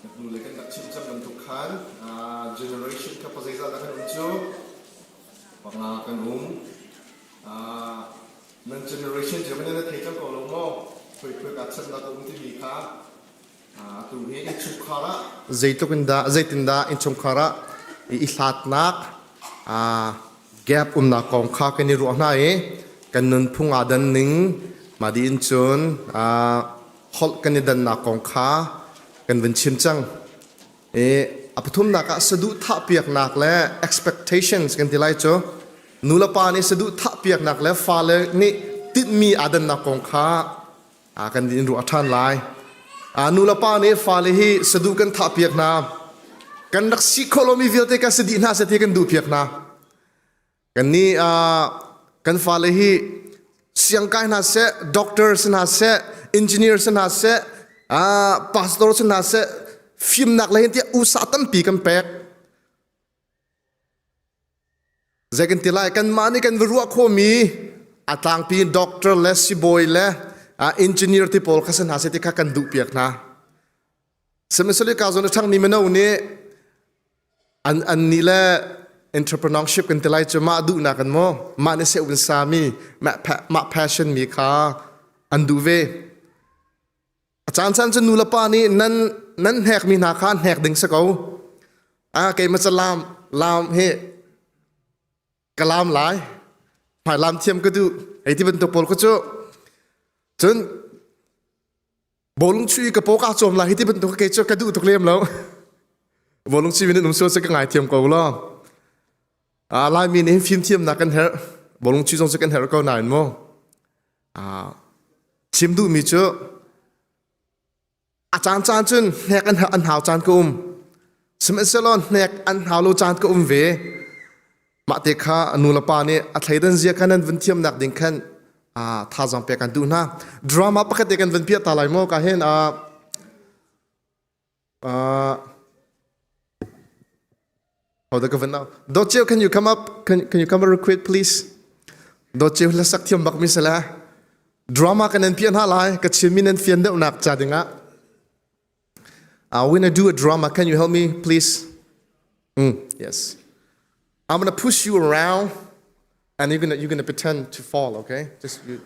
Hnulei kan rak chim cang bantuk khan generation kha pazeizah dah kan um cu? Panga kan um. Nan generation cio kan na thei cang ko lo maw? Khoi khoi ka channak a um timi kha atu hi innchungkhar ah zeitluk in dah zeitindah innchungkhar ah i hlatnak gap umnak kong kha kan i ruah hna i kan nunphung aa dan ning mah dih in cun holh kan i dannak kong kha kan vun chim cang. I a pathumnak ah saduhthah piaknak le expectations kan ti lai cu nulepa nih saduhthah piaknak le fale nih tinhmi aa dannak kong kha kan in ruah ṭhan lai. Nulepa nih fale hi saduh kan thah piak hna. Kan rak si khawh lomi vialte kan si dih hna seh ti kan duh piak hna. Kannih kan fale hi siangkai hna seh, doctor si hna seh, engineer si hna seh, pastor si hna seh, fimnak lei hin tiah usa tampi kan pek. Zei kan ti lai, kanmah nih kan va ruah khawhmi a tlangpi doctor le sibawi le engineer ti pawl kha si hna seh ti kha kan duh piak hna. Sihmanhsehlaw ka zawn a ṭhangmi mino nih an an nih le entrepreneurship kan ti lai cu mah duhnak an maw mah nih seh un sami mah mah passion mi kha an duh ve. A caan caan cu nu le pa nih nan nan hnek mi hna kha hnek ding si ko. A keimah cu lam lam hi ka lam lai hmai lam thiam ka duh hei ti bantuk pawl kha cu cun Bawlung chuih ka paw ka cawm lai hi ti bantuk kei cu ka duh tuk lem lo. Bawlung chuih in um sual ka ngai thiam ko lo. Ah Laimi nih fim thiamnak kan herh. Bawlung chuih zong cu kan herh ko nain mu. Ah chim duhmi cu a caan caan cun hnek an an hau caan ka um. Sihmanhsehlaw hnek an hau lo caan ka um ve. Mah te kha nu le pa nih a thleidan zia khan nan vun thiamnak ding khan thazaang pek kan duh hna. Drama pakhat te kan vun piah ta lai maw ka hin Hold the now. Dochio, can you come up? Can you come up real quick, please? Dochio hlasak thiam bak mi sala. Drama kan nan piah hna lai. Ka chim mi nan fian deuh nak cha ding ah. We're gonna do a drama. Can you help me, please? Yes. I'm gonna push you around, and you're gonna you're gonna pretend to fall. Okay? Just you,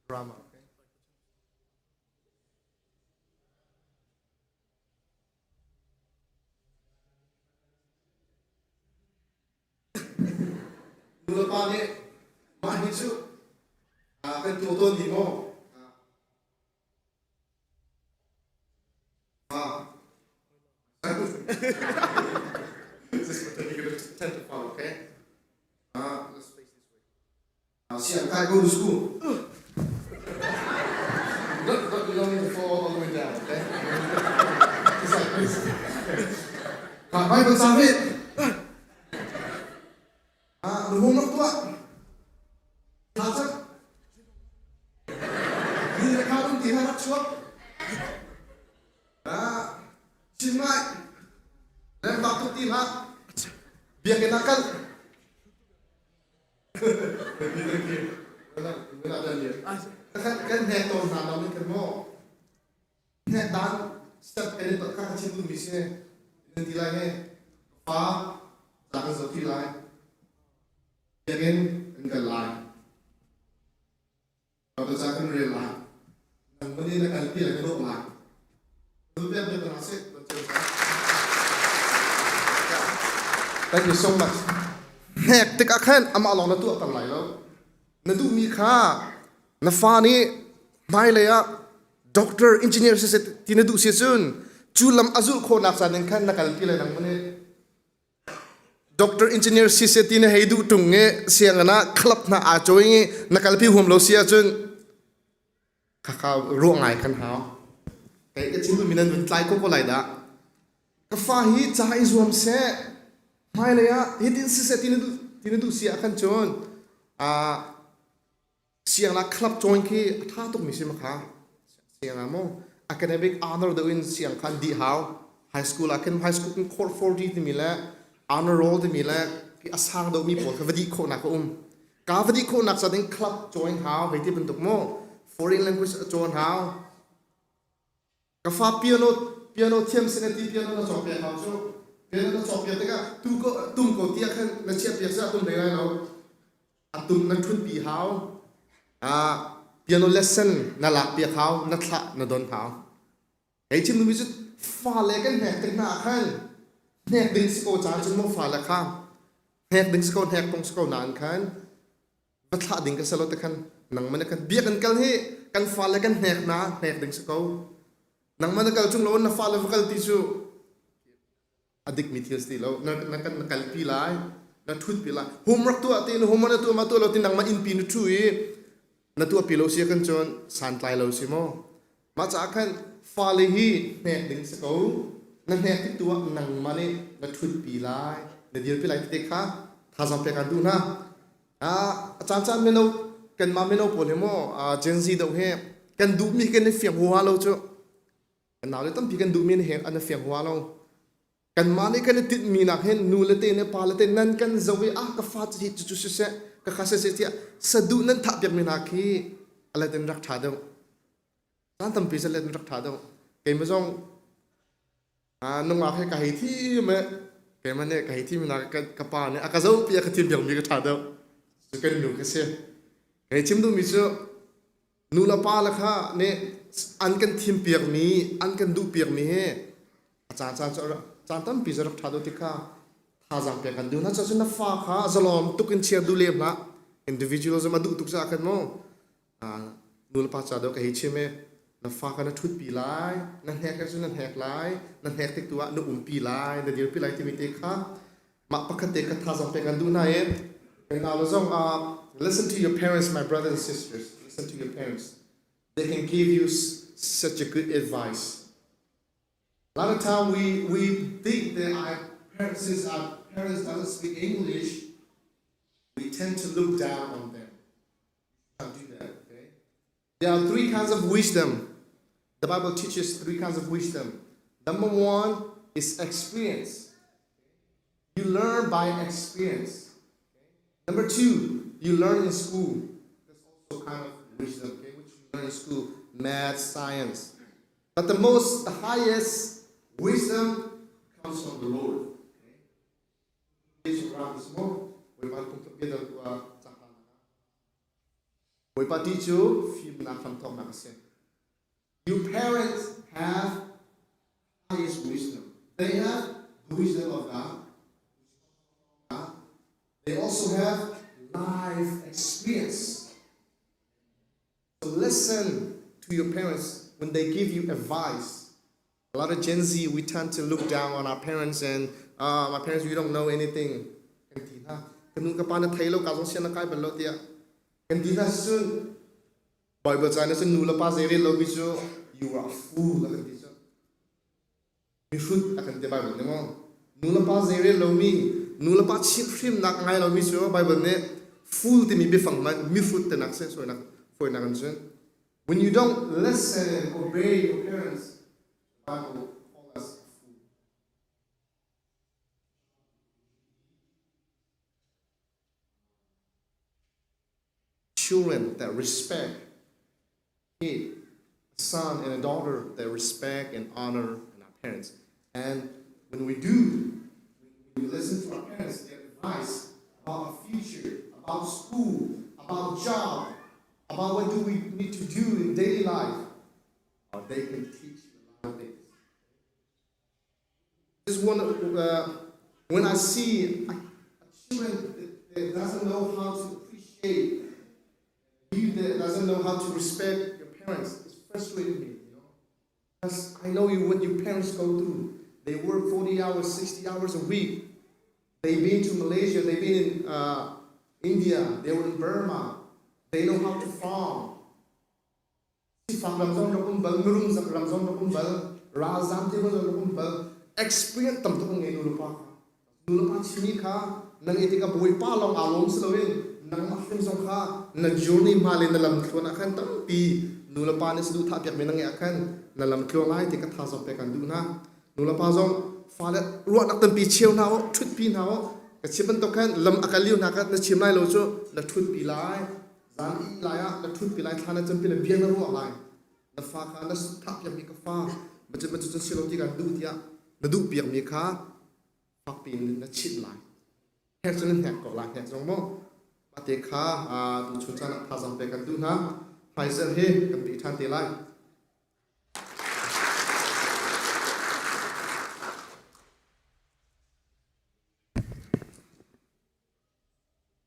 drama. Okay? Nulepa nih mah hi cu kan tuah tawn dih maw? This is what you're gonna pretend to follow, okay? Let's face this way. Siang kai go to school. Don't, you don't need to fall all the way down, okay? Just like this. Bible cang rih. Ah, na homework tuah. Tha cak. Ni le kha um ti ha rak chuak. Ah, chim ngai. Leng bak tuk ti hlah. Biakinn ah kal. Kan hnek tawn hna lo nih kan maw. Hnek dan step kan i kha ka chim duhmi si. Nan ti lai he. Fa ca kan zoh ti lai. Biakinn kan kal lai. Bible ca kan rel lai. Nangmah nih na kalpi lai na dawh lai. Thank you so much. Hnek tikah khan amah lawng na tuahter lai lo. Na duhmi kha na fa nih hmailei ah doctor, engineer siseh ti na duh si cun cu lam a zulh khawhnak caan in khan na kalpi lai nangmah nih. Doctor engineer siseh ti na hei duh ṭung i sianginn ah club hna aa cawi i na kalpi huam lo si ahcun khakha ruah ngai kan hau. Kei ka chim duhmi nan vun tlai ko ko lai dah. Ka fa hi ca i zuam seh, hmailei ah hitin siseh ti na duh ti na duh si ah khan cun siangnak club join khi a ṭha tukmi si ma kha. Siang ah maw academic honor deuh in siang khan dih hau. High school ah khin high school kin court 40 timi le honor roll timi le a sang deuhmi pawl kha va dih khawhnak a um. Ka va dih khawhnak ca ding club join hau hei ti bantuk maw foreign language a cawn hau. Ka fa piano Piano thiam si na ti piano na cawk piak hau cu. Piano na cawk piak tikah tu ko tum ko tiah khan na chiah piak sa tum hlei lai lo. A tum na ṭhut pi hau. Ah piano lesson na lak piak hau, na thlah na don hau. Hei chim duhmi cu fale kan hnek tik hna ah khan hnek ding si ko caan cun maw fale kha hnek ding si ko hnek tung si ko nain khan va thlah ding ka si lo te khan nangmah nih khan biakinn kal hi kan fale kan hnek hna hnek ding si ko nangmah na kal chung lo na fale va kal ti cu a dikmi thil si ti lo na na kan na kalpi lai na ṭhutpi lai homework tuah ti na homework na tuah ma tuah lo ti nangmah innpi na ṭhu i na tuahpi lo si kan cun santlai lo si maw mah caah khan fale hi hnek ding si ko na hnek tik tu ah nangmah nih na ṭhutpi lai na dirpi lai ti kha thazaang pek aan duh hna a caan caan mino kanmah mino pawl hi maw Gen Z deuh hi kan duhmi kan i fiang huaha lo cu Kan naule tampi kan duhmi he an i fiang hua lo. Kanmah nih kan i tinhmi nak hin nu le te le pa le te nan kan zoh i ah ka fa cu hi cucu siseh ka kha siseh tiah saduh nan thah piakmi hna khi a let in rak ṭha deuh. Caan tampi cu let in rak ṭha deuh. Keimah zong nungak he ka hei thim i keimah nih ka hei thim nak ka pa nih a ka zohpi a ka thim piakmi ka ṭha deuh. Cu kan nu ka si. Hei chim duhmi cu Nu le pa le kha nih an kan thimpiakmi, an kan duhpiakmi hi a caan caan cu caan tampi cu rak ṭha deuh ti kha thazaang pek kan duh hna. Cucu na fa kha zalawm tuk in chia duh lem hlah. Individualism a duh tuk caah khan mu nu le pa ca deuh ka hei chim i na fa kha na ṭhutpi lai, na hnek ahcun na hnek lai, na hnek tik tu ah na umpi lai, na dirpi lai timi te kha mah pakhat te kha thazaang pek kan duh hna i kan nau zong ah listen to your parents my brothers and sisters listen to your parents they can give you such a good advice a lot of time we we think that our parents since our parents doesn't speak English we tend to look down on them you can't do that okay there are three kinds of wisdom the Bible teaches three kinds of wisdom number one is experience You learn by experience. Number two, you learn in school. That's also kind of wisdom, okay, which you learn in school, math, science. But the most, the highest wisdom comes from the Lord. Bawipa ti cu fimnak hramthawknak a si. Your parents have highest wisdom. They have the wisdom of God. They also have life experience. So listen to your parents when they give you advice. A lot of Gen Z, we tend to look down on our parents and uh, my parents, we don't know anything. Kan ti hna. Kan nu ka pa na thei lo ka zong sian na kai bal lo tiah. Kan ti hna cun Bible ca na cun nu le pa zei rel lo mi cu you are a fool a kan ti cu. Mihrut a kan ti Bible nih maw. Nu le pa zei rel lomi, nu le pa chimhhrimnak ngai lomi cu Bible nih fool timi biafang man mihrut tinak si sawinak fawinak in cun. When you don't listen and obey your parents, the Bible call us a fool. Children that respect a son and a daughter that respect and honor and our parents. And when we do, when we listen to our parents, their advice about our future, about school, about job, about what do we need to do in daily life, uh, they can teach a lot of things. This one, uh, when I see a, a children that, that doesn't know how to appreciate you that doesn't know how to respect your parents, it's frustrating me, you know. Because I know you what your parents go through. They work 40 hours, 60 hours a week. They've been to Malaysia, they've been in uh, India, they were in Burma. They know how to farm. Sifak ram zong rak um bal, mirum ram zong rak um bal, ralzam te zong rak um bal, experience tam tuk ngei nu le pa kha. Nu le pa chimmi kha nang i tikah Bawipa lawng aa lawm si loin nangmah hrim zong kha na journey hma le na lam thluan ah khan tampi nu le pa nih saduhthah piakmi na ngeih ah khan na lam tluang lai ti ka thazaang pek an duh hna. Nu le pa zong fale ruahnak tampi cheu hna u, ṭhutpi hna u. Ka chim bantuk khan lam a kal lio hna kha na chim lai lo cu na ṭhutpi lai. Zan ih lai ah na ṭhutpi lai, thla na campi lai, bia na ruah lai. Na fa kha na thah piakmi ka fa. Macun macun cun si lo ti kan duh tiah na duh piakmi kha fakpi in na chimh lai. Hnek cu na hnek ko lai, hnek zong maw. Mah te kha tuchun caan ah thazaang pek kan duh hna. Hmaizarh hi kan pi ṭhan te lai.